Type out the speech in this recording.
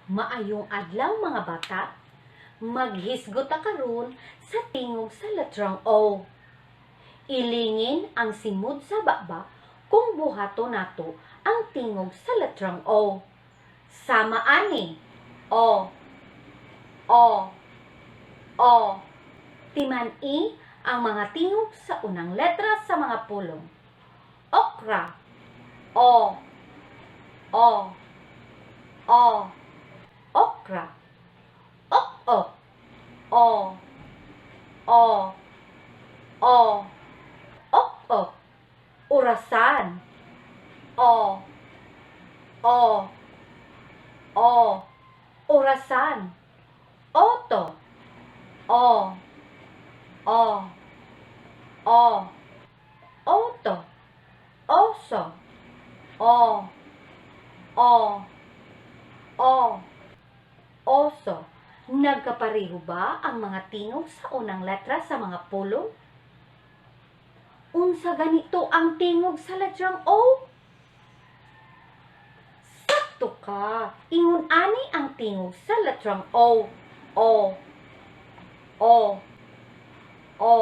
Maayong adlaw, mga bata. Maghisgot ta karon sa tingog sa letrang O. Ilingin ang simud sa baba kung buhaton nato ang tingog sa letrang O. Sama ani. O. O. O. Timan-i ang mga tingog sa unang letra sa mga pulong. Okra. O. O. O. Okra. Ok-ok. O. O. O. Ok-ok. Orasan. O. O. O. Orasan. Oto. O. O. O. Oto. Oso. O. O. O. Oso. Nagkapareho ba ang mga tingog sa unang letra sa mga pulong? Unsa ganito ang tingog sa letrang O? Sakto ka. Ingon ani ang tingog sa letrang O. O. O. O.